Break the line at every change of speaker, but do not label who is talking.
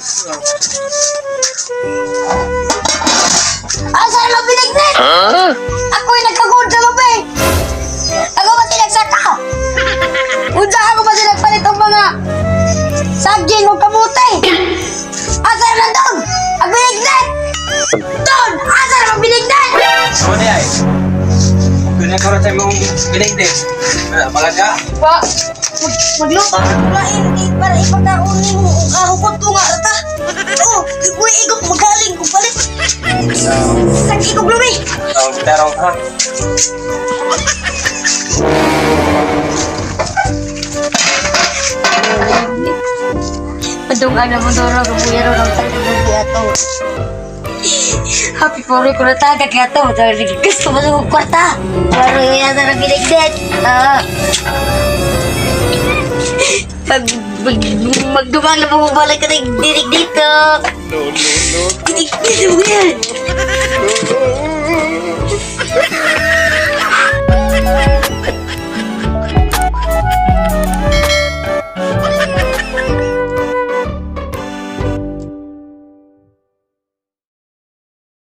Asa na binignit? Ako'y nagkagod sa lubi. Ako ba sinagsaka? Unsa ako ba sinagpalit ang mga saging o kamuti? Asa na doon? Ang binignit! Doon! Asa na ang binignit?
Ano niya eh? Pinagkaroon sa imong binigdig. Malaga.
Pa, magluto ka kulain kay para ipagkaon nimo og ahukot ko nga ta. Oh, uy igok magaling kung palit. Sag igok lubi.
Oh, tarong ha.
Padung ana mo doro kabuyaro ng tatlong ato. Happy for ko na taga kaya to. Gusto mo sa kwarta. Pero yan na binigdet. Ah. Pag mag, magdumang na bumabalik ka ng dinig dito.
No, no, no.
Dinig dito mo yan.